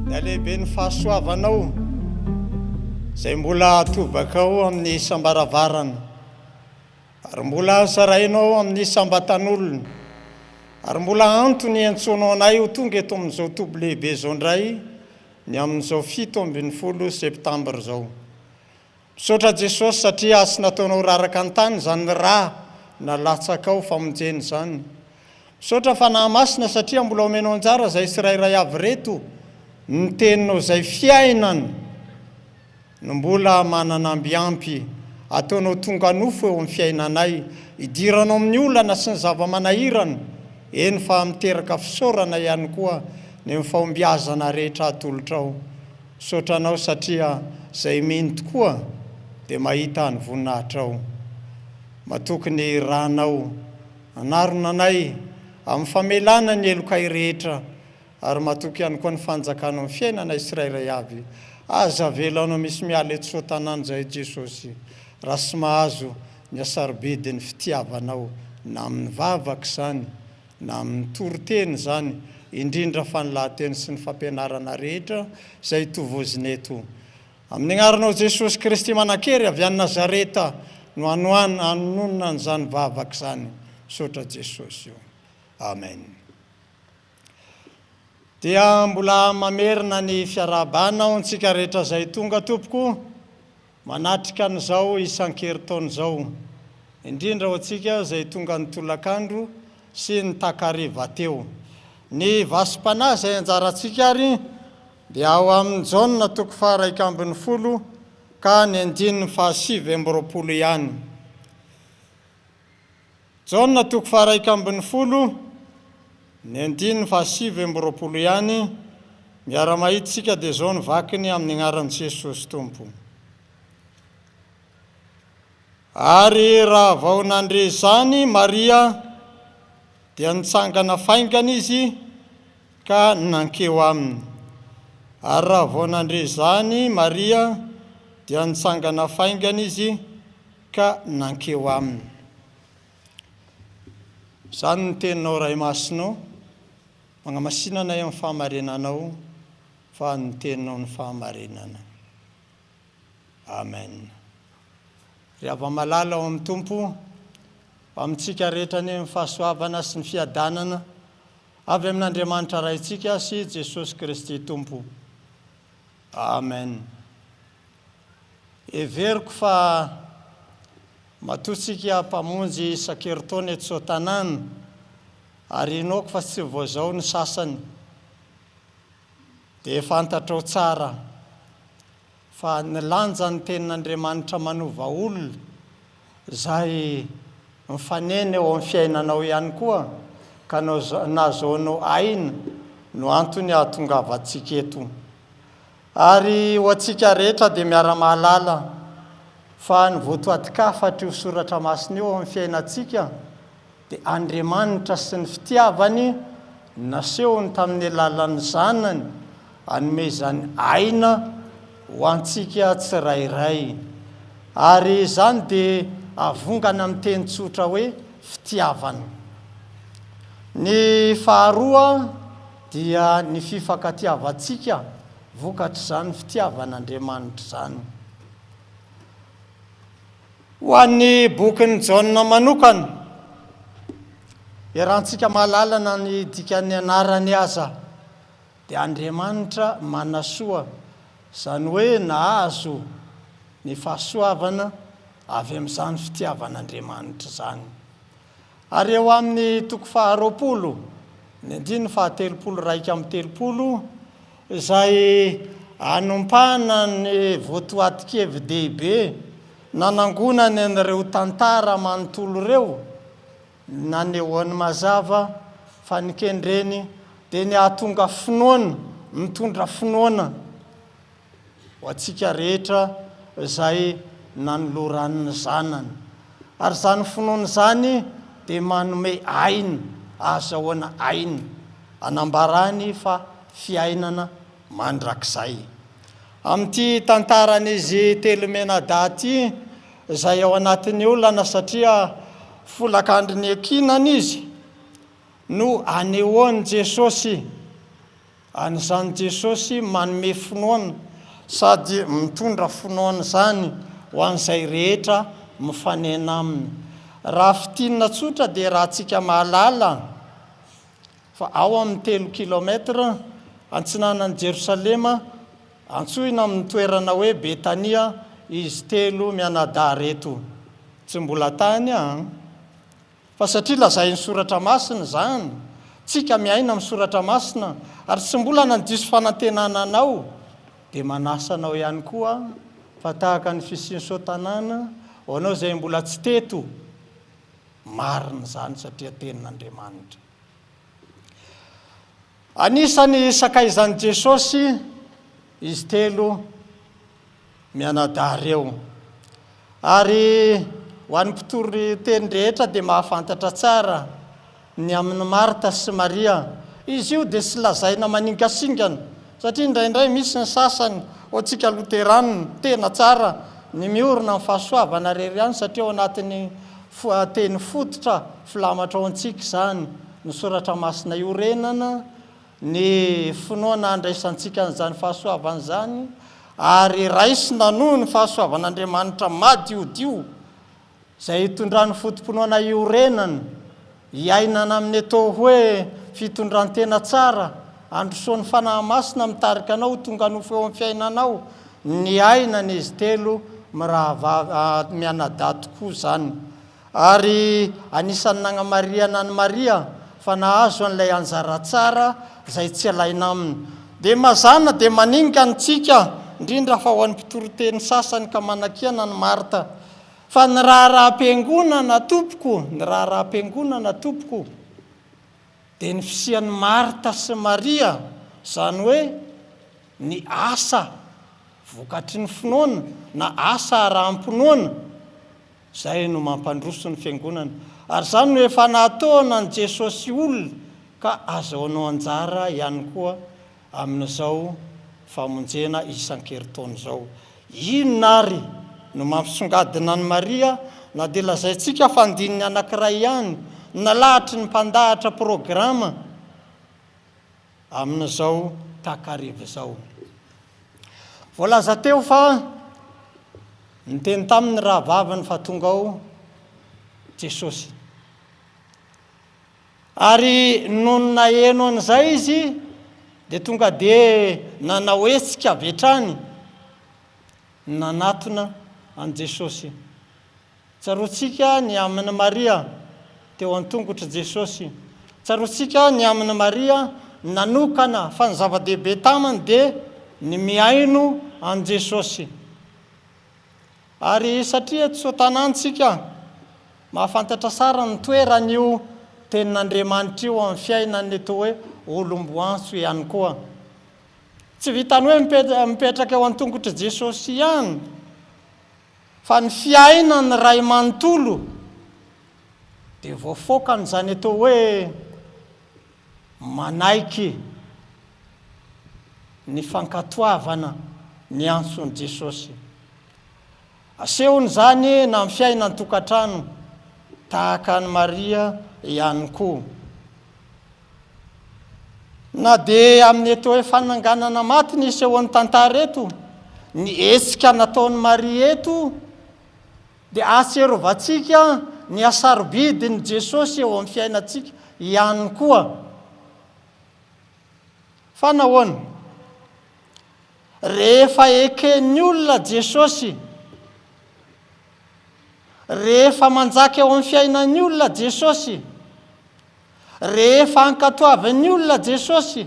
Ny halehiben'ny fahasoavanao izay mbola atobakao amin'ny isam-baravarana ary mbola zarainao amin'ny isam-batan'olona ary mbola antony iantsoanao anay ho tonga eto amin'izao toby lehibe izao indray ny amin'izao 17 septambra izao. Misaotra Jesosy satria tsy nataonao raraka an-tany izany ra nalatsakao famonjena izany. Misaotra Fanahy Masina satria mbola omenao anjara izay tsirairay avy ireto ny teninao izay fiainana no mbola manana amby ampy ataonao tonga nofo eo amin'ny fiainanay idiranao amin'ny olana sy ny zava-manahirana eny fa miteraka fisaorana ihany koa ny amin'ny fahombiazana rehetra atolotrao. Misaotra anao satria zay mino tokoa dia mahita ny voninahitrao. Matoky ny ranao hanarona anay amin'ny famelana ny helokay rehetra ary matoky ihany koa ny fanjakanao ny fiainanay tsirairay avy. Aza avelanao misy miala eto Soatanàna izahay Jesosy raha tsy mahazo ny hasarobidin'ny fitiavanao na amin'ny vavaka izany na amin'ny toriteny izany, indrindra fa ny lahateny sy ny fampianarana rehetra izay tovozina eto. Amin'ny agnaranao Jesosy Kristy manan-kery avy any Nazareta no anoan anonona an'izany vavaka izany. Misaotra Jesosy o. Amen. Dia mbola mamerina ny fiarahabana ho antsika rehetra izay tonga tompoko. Manatrika an'izao isan-keritaona izao, indrindra ho antsika izay tonga ny tolakandro sy ny takariva teo. Ny vasim-panahy izay anjarantsika ary dia ao amin'ny Jaona toko faha-11 ka ny andininy faha-29 ihany. Jaona toko faha-11, ny andininy faha-29 ihany, miara-mahita isika dia izao ny vakiny amin'ny agnaran'i Jesosy Tompo. Ary raha vao nandre izany Maria dia nitsangana faingana izy ka nankeo aminy. Ary raha vao nandre izany Maria dia nitsangana faingana izy ka nankeo aminy. Izany ny teninao Ray Masina ô, magnamasina anay amin'ny fahamarinanao, fa ny teninao ny fahamarinana. Amen. Ry hava-malala ao amin'ny Tompo, ho amintsika rehetra anie ny fahasoavana sy ny fiadanana avy amin'Andriamanitra Raintsika sy Jesosy Kristy Tompo. Amen. Heveriko fa matoa tsika mpamonjy isan-kerintaona eto Soatanàna, ary inoako fa tsy vao izao ny sasany, dia fantatrao tsara fa ny lanjan'ny Tenin'Andriamanitra manova olona izay mifanena eo amin'ny fiainanao ihany koa ka nahazoanao aina no antony ahatongavantsika eto. Ary ho antsika rehetra dia miara-mahalala fa ny votoatin-kafatr'io soratra masina io ao amin'ny fiainantsika dia Andriamanitra sy ny fitiavany nasehony tamin'ny alalan'ny Zanany hanomezany aina ho antsika tsirairay. Ary izany dia avongana amin'ny teny tsotra hoe fitiavana. Ny faharoa dia ny fifankatiavantsika vokatr'izany fitiavan'Andriamanitra izany. Ho an'ny bokin'i Jaona manokana, iarahantsika mahalala na ny dikan'ny anarany aza, dia Andriamanitra manasoa, izany hoe nahazo ny fahasoavana avy amin'izany fitiavan'Andriamanitra izany. Ary eo amin'ny toko faharoapolo, ny andininy fahatelopolo 31, izay anompana ny votoatin-kevi-dehibe nanangonany an'ireo tantara manontolo ireo, nanehoany mazava fa ny kendreny dia ny hahatonga finoana, mitondra finoana. ho antsika rehetra izay nanolorany ny Zanany. Ary izany finoana izany dia manome aina, ahazahoana aina, anambarany fa fiainana mandrakizay. Amin'ity tantaran'izy telo mianadahy ity, izay ao anatin'ny olana satria folakandro niankinana izy, no anehoan'i Jesosy. An'izany Jesosy manome finoana sady mitondra finoana izany ho an'izay rehetra mifanena aminy. Raha fintinina tsotra dia raha tsika mahalala fa ao amin'ny telo kilomètre antsinanan'i Jerosalema, antsoina amin'ny toerana hoe Betania izy telo mianadahy reto. Tsy mbola tany an! Fa satria lazain'ny Soratra Masina izany, tsika miaina amin'ny Soratra Masina, ary tsy mbola nandiso fanantenana anao, dia manasa anao ihany koa aho, fa tahaka ny fisian'ny soa-tanàna, ho anao izay mbola tsy teto, marina izany satria Tenin'Andriamanitra. Anisan'ny sakaizan'i Jesosy izy telo mianadahy ireo. Ary ho an'ny mpitory teny rehetra dia mahafantatra tsara ny amin'i Marta sy Maria. Izy io dia tsy lazaina maningasingana, satria indraindray misy ny sasany, ho antsika Loterana, tena tsara ny miorina amin'ny fahasoavana irery ihany satria ao anatin'ny teny fototra filamatra ao antsika izany, ny soratra masina iorenana, ny finoana andraisantsika an'izany fahasoavana izany ary raisina noho ny fahasoavan'Andriamanitra madiodio izay itondran'ny foto-pinoana iorenana, iainana amin'ny atao hoe fitondran-tena tsara, androsoan'ny Fanahy Masina mitarika anao ho tonga nofo eo amin'ny fiainanao, niainan'izy telo mirahavavy mianadahy tokoa izany. Ary anisan'ny nagnamarihana an'i Maria fa nahazo an'ilay anjara tsara izay tsy alaina aminy. Dia mazàna dia maninka antsika, indrindra fa ho an'ny mpitoriteny sasany ka manakiana an'i Marta. Fa ny raharaham-piangonana tompoko, ny raharaham-piangonana tompoko, dia ny fisian'i Marta sy Maria, izany hoe ny asa vokatry ny finoana na asa araham-pinoana, Izay no mampandroso ny fiangonana. Ary izany no efa nahataona an'i Jesosy olona ka azahoanao anjara ihany koa amin'izao famonjena isan-keritaona izao. Inona ary no mampisongadina an'i Maria na dia lazaintsika fa andininy anankiray ihany no nalahatry ny mpandahatra programa amin'izao takariva izao. Voalaza teo fa niteny taminy ny rahavaviny fa tonga ao Jesosy. Ary nony naheno an'izay izy dia tonga dia nanao hetsika avy hatrany nanatona an'i Jesosy. Tsaroantsika ny amin'i Maria teo an-tongotr'i Jesosy. Tsaroantsika ny amin'i Maria nanokana fa ny zava-dehibe taminy dia ny mihaino an'i Jesosy. Ary satria eto Soatanàntsika mahafantatra tsara ny toeran'io Tenin'Andriamanitra io amin'ny fiainan'ny atao hoe olom-boantso ihany koa. Tsy vitan'ny hoe mipetraka eo an-tongotr'i Jesosy ihany Fa ny fiainan'ny ray manontolo dia voafaokan'izany atao hoe manaiky ny fankatoavana ny antson'i Jesosy. Asehony izany na amin'ny fiainan-tokantrano tahaka an'i Maria ihany koa. Na dia amin'ny atao hoe fananganana maty ny isehoan'ny tantara eto, ny hetsika nataon'i Maria eto dia ahatsiarovantsika ny hasarobidin'i Jesosy eo amin'ny fiainantsika ihany koa. Fa nahoana? Rehefa eken'ny olona Jesosy, rehefa manjaka eo amin'ny fiainan'ny olona Jesosy, Rehefa ankatoavin'ny olona Jesosy,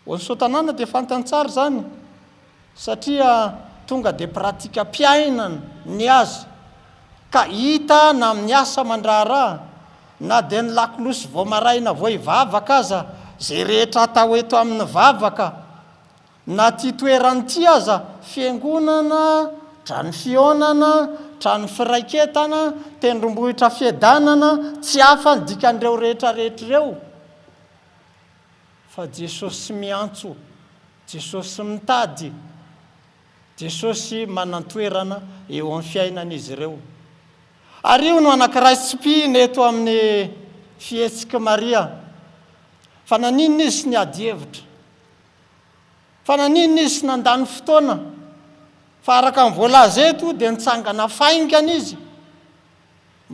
ho an'ny soa-tanàna dia fantany tsara izany satria tonga dia pratikam-piainana ny azy ka hita na amin'ny asa aman-draharaha na dia ny lakolosy vao maraina vao hivavaka aza, izay rehetra atao eto amin'ny vavaka Na ty toerana ity aza, fiangonana, trano fihaonana, trano firaiketana, tendrombohitra fiadanana, tsy hafa ny dikan'ireo rehetra rehetra ireo. Fa Jesosy miantso, Jesosy mitady, Jesosy manan-toerana eo amin'ny fiainan'izy ireo. Ary io no anankiray tsipihina eto amin'ny fihetsik'i Maria. Fa naninona izy tsy niady hevitra? Fa naninona izy tsy nandany fotoana? Fa araka ny voalaza eto dia nitsangana faingana izy.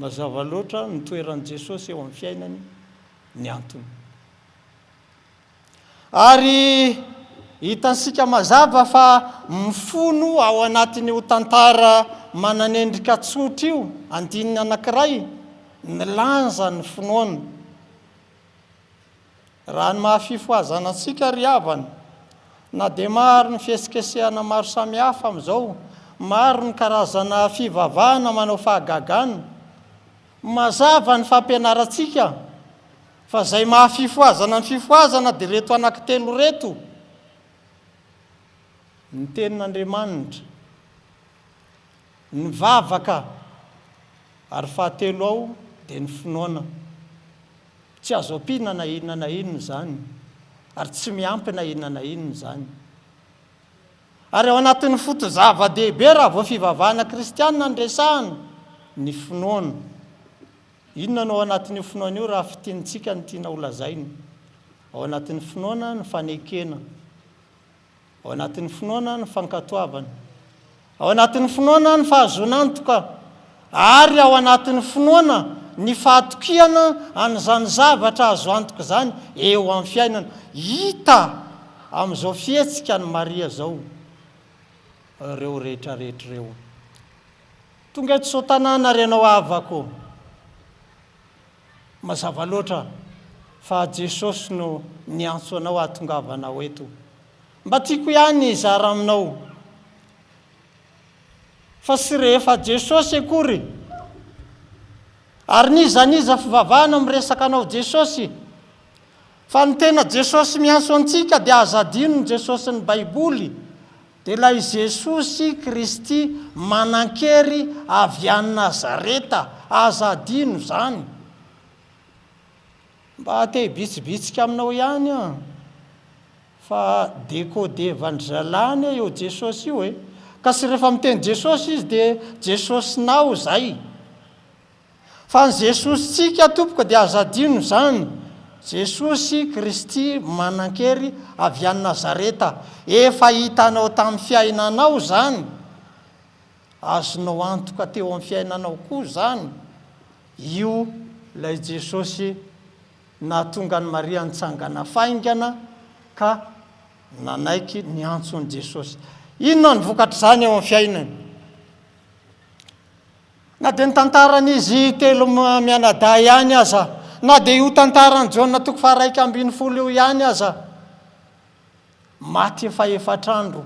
Mazava loatra ny toeran'i Jesosy eo amin'ny fiainany ny antony. Ary hitantsika mazava fa mifono ao anatin'io tantara manan'endrika tsotra io, andininy anankiray, ny lanjan'ny finoana. Raha ny maha fifohazana antsika ry havana, na dia maro ny fihetsiketsehana maro samihafa amin'izao, maro ny karazana fivavahana manao fahagagana, mazava ny fampianarantsika fa izay maha fifohazana ny fifohazana dia ireto anankitelo ireto, ny tenin'Andriamanitra, ny vavaka ary fahatelo ao dia ny finoana. Tsy azo ampiana na inona na inona izany, ary tsy miampy na inona na inona izany. Ary ao anatin'ny foto-zava-dehibe raha vao fivavahana kristiana no resahana, ny finoana. Inona no ao anatin'io finoana io raha fintinintsika ny tiana holazaina? Ao anatin'ny finoana ny fanekena. Ao anatin'ny finoana ny fankatoavana. Ao anatin'ny finoana ny fahazoana antoka. Ary ao anatin'ny finoana ny fahatokiana an'izany zavatra azo antoka izany eo amin'ny fiainana. Hita amin'izao fihetsika an'i Maria izao ireo rehetra rehetra ireo. Tonga eto Soatanàna ary ianao havako. Mazava loatra fa Jesosy no niantso anao hahatongavanao eto. Mba tiako ihany ny hizara aminao fa tsy rehefa Jesosy akory ary n'iza n'iza fivavahana miresaka anao Jesosy fa ny tena Jesosy miantso antsika dia aza adino ny Jesosin'ny Baiboly dia ilay Jesosy Kristy manan-kery avy any Nazareta, aza adino izany. Mba te hibitsibitsika aminao ihany aho fa decodevan-dry zalahy anie io Jesosy io e! Ka tsy rehefa miteny Jesosy izy dia Jesosinao izay. Fa ny Jesosintsika tompoko dia aza adino izany, Jesosy Kristy manan-kery avy any Nazareta, efa hitanao tamin'ny fiainanao izany, azonao antoka teo amin'ny fiainanao koa izany, io ilay Jesosy nahatonga an'i Maria nitsangana faingana ka nanaiky ny antson'i Jesosy. Inona ny vokatr'izany eo amin'ny fiainany? Na dia ny tantaran'izy telo mianadahy ihany aza, na dia io tantaran'i Jaona toko faha-11 io ihany aza, maty efa efatr'andro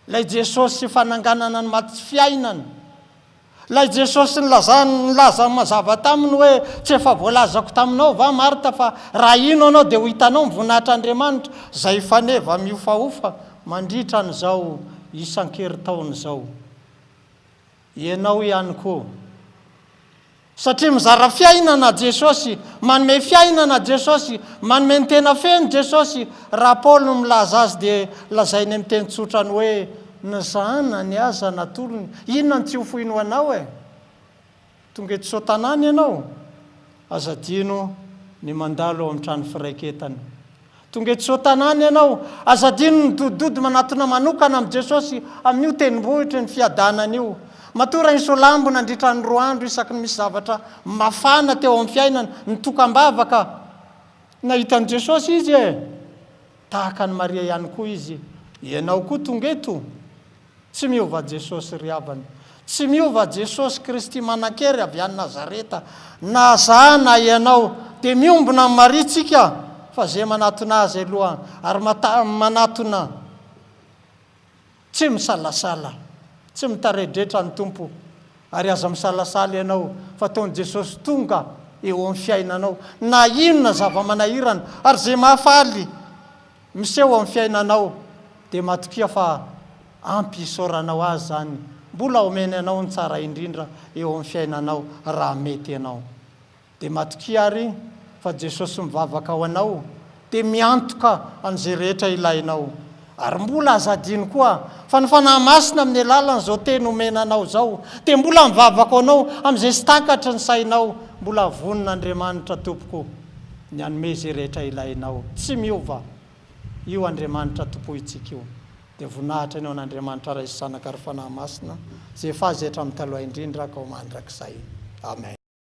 ilay Jesosy fananganana ny maty tsy fiainana. Ilay Jesosy nilazany nilaza mazava taminy hoe tsy efa voalazako taminao va Marta fa raha hino anao dia ho hitanao ny voninahitr'Andriamanitra izay faneva mihofahofa mandritra an'izao isan-keritaona izao. Ianao ihany koa. Satria mizara fiainana Jesosy, manome fiainana Jesosy, manome ny tena feno Jesosy. Raha Paoly no milaza azy dia lazainy amin'ny teny tsotra ny hoe, ny zanany aza natolony. Inona no tsy ho foiny ho anao e? Tonga eto Soatanàna ianao? Aza adino ny mandalo ao amin'ny trano firaiketana. Tonga eto Soatanàna ianao? Aza adino ny midodododo manatona manokana amin'i Jesosy amin'io tendrombohitry ny fiadanana io. Matoa Rainisoalambo nandritra ny roa andro isaky ny misy zavatra mafana teo amin'ny fiainany, nitokam-bavaka. Nahita an'i Jesosy izy e! Tahaka an'i Maria ihany koa izy. Ianao koa tonga eto? Tsy miova Jesosy ry havana. Tsy miova Jesosy Kristy manan-kery avy any Nazareta. Na za na ianao dia miombona amin'i Maria tsika fa ze manatona azy aloha ary manatona tsy misalasala, tsy mitaredretra ny Tompo ary aza misalasala ianao fa ataon'i Jesosy tonga eo amin'ny fiainanao na inona zava-manahirana ary ze mahafaly miseho amin'ny fiainanao dia matokia fa ampy hisaoranao azy izany, mbola omeny anao ny tsara indrindra eo amin'ny fiainanao raha mety ianao. Dia matokia ary fa Jesosy mivavaka ho anao dia miantoka an'izay rehetra ilainao. Ary mbola aza adino koa fa ny Fanahy Masina amin'ny alalan'izao teny omena anao izao dia mbola mivavaka ho anao amin'izay tsy takatry ny sainao, mbola vonona Andriamanitra tompoko. ny hanome izay rehetra ilainao. Tsy miova io Andriamanitra tompointsika io. Dia voninahitra anie ho an'Andriamanitra Ray sy Zanaka ary Fanahy Masina, izay efa azy hatramin'ny taloha indrindra ka ho mandrakizay. Amen.